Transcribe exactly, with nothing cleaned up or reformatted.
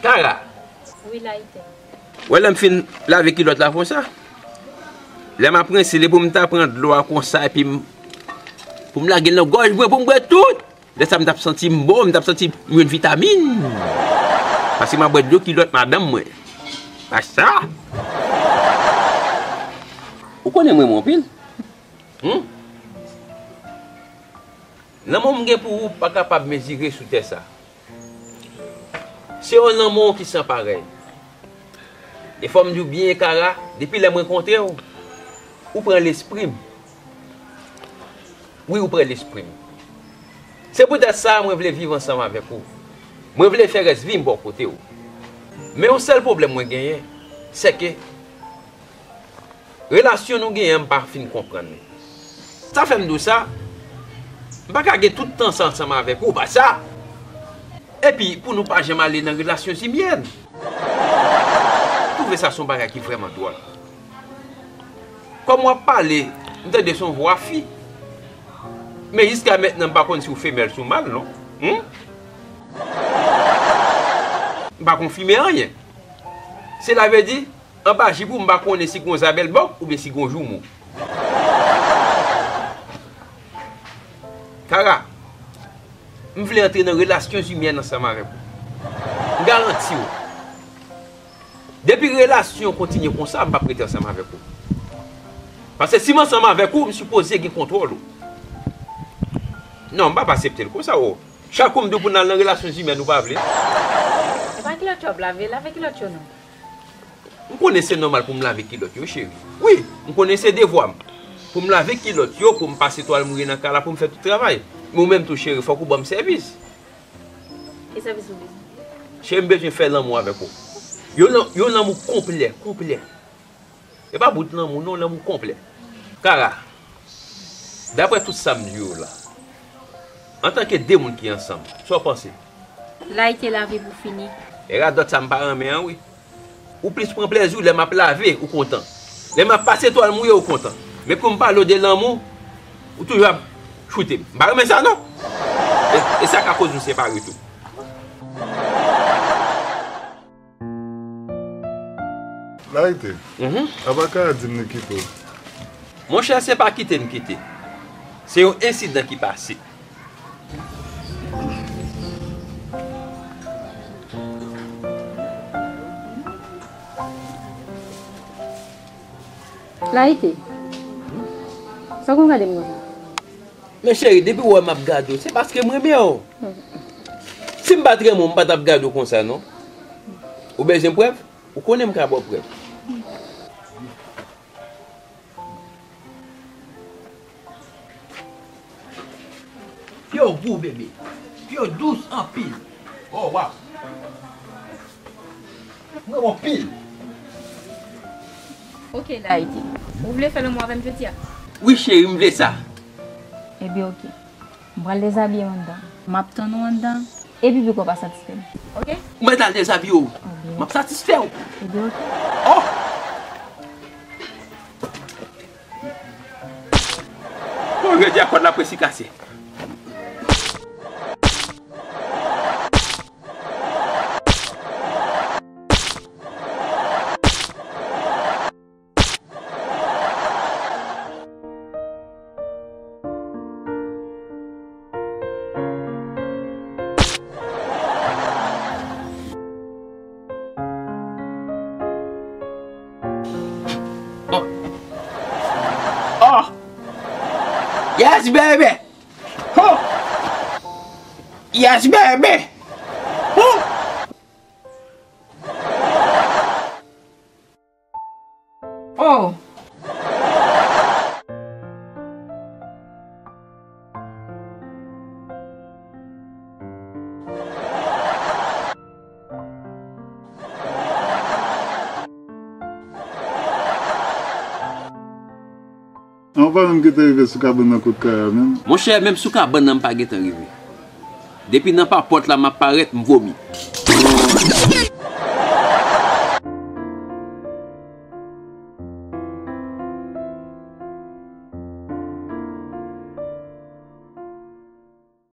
Kara. Wi, Layite. Wè lè m fin lave kilòt la konsa. Lè m ap rense li pou m ta pran dlo a konsa epi m, pou m lage l nan gòj mwen pou m bwè tout. Lè sa m t ap santi m bon, m t ap santi m jwenn vitamin. Paske m ap bwè dlo kilòt madanm mwen. Pa sa. Ou konnen m renmen w anpil. Hmm? Lanmou m gen pou ou pa kapab mezire sou tè sa. Se yon lanmou ki san parèy. E fò m di w byen, Kara, depi lè m rankontre w, ou pran lespri m. Wi, ou pran lespri m. Se poutèt sa mwen vle viv ansanm avèk ou. Mwen vle fè rès vi m bò kote w. Men yon sèl pwoblèm mwen genyen, sèke relasyon nou genyen an, m pa fin konprann li. Sa fè m di w sa, m pa ka gen tout tan sa ansanm avèk ou, pa sa. Epi, pou nou pa janm ale nan relasyon zimyèn. M twouve sa se yon bagay ki vrèman dwòl. Kòm w ap pale, m tande se yon vwa fi. Men jiska mentnan, m pa konn si w femèl si w mal, non. Hmm? M pa konfime anyen. Sela vle di, anba jip ou, m pa konnen si gon zabèl bòk oubyen si gon joumou. Kara, m vle antre nan relasyon zimyèn ansanm avèk ou. M garanti w. Depi relasyon kontinye konsa, m p ap rete ansanm avèk ou. Paske si m ansanm avèk ou, m sipoze gen kontwòl ou. Non, m p ap aksepte l konsa, o. Chak kou m di w pou n al nan relasyon zimyèn, ou pa vle. E pa kilòt yo ap lave, lave kilòt yo non. M konnen se nòmal pou m lave kilòt yo, cheri. Wi, m konnen se devwa m. Pou m lave kilòt yo, pou m pase twal mouri nan kay la, pou m fè tout travay. Men ou menm tou, cheri, fòk ou ban m sèvis. Ki sèvis ou bezwen? Cheri, m bezwen fè lanmou avèk ou. Yon lan-, yon lanmou konplè, konplè. E pa bout lanmou, non, lanmou konplè. Kara, daprè tout sa m di yo la, antanke de moun ki ansanm, sa w panse? Layite lave pou fini. E radòt sa m pa renmen an, wi. Ou plis pran plèzi w lè m ap lave, ou kontan. Lè m ap pase twal mouye, ou kontan. Men kou m pale w de lanmou, ou toujou ap choute m. M pa renmen sa, non. E, e sa ka koz nou separe tou. Layite, mhm, apa Kara di m li kite w? Monchè, se pa kite m kite. Se yon ensidan ki pase. Layite, sa w konn gade m konsa? Men cheri, depi w wè m ap gade w, se paske m renmen w. Si m pa t renmen w, m pa t ap gade w konsa, non. Ou bezwen prèv? Ou konnen m ka ba w prèv. Pye w gou, bebe. Pye w dous anpil. Oh, waw. M renmen w anpil. Ok, Layite. Ou vle fè lanmou avè m jodi a? Wi, cheri, m vle sa. Ebyen, ok. M pral dezabiye m anndan. M ap tann ou anndan. Epi piko pa satisfè m. Ok? Ou mèt al dezabiye w. Ebyen. M ap satisfè w. Ebyen, ok. Oh! Bon, jodi a kòd la presi kase. Oh. Oh. Yes, baby. Huh. Yes, baby. Huh. Oh! An pa menm gentan rive sou kabann nan kot Kara menm. Monchè, menm sou kabann nan m pa gentan rive. Depi nan papòt la m ap parèt, m vomi.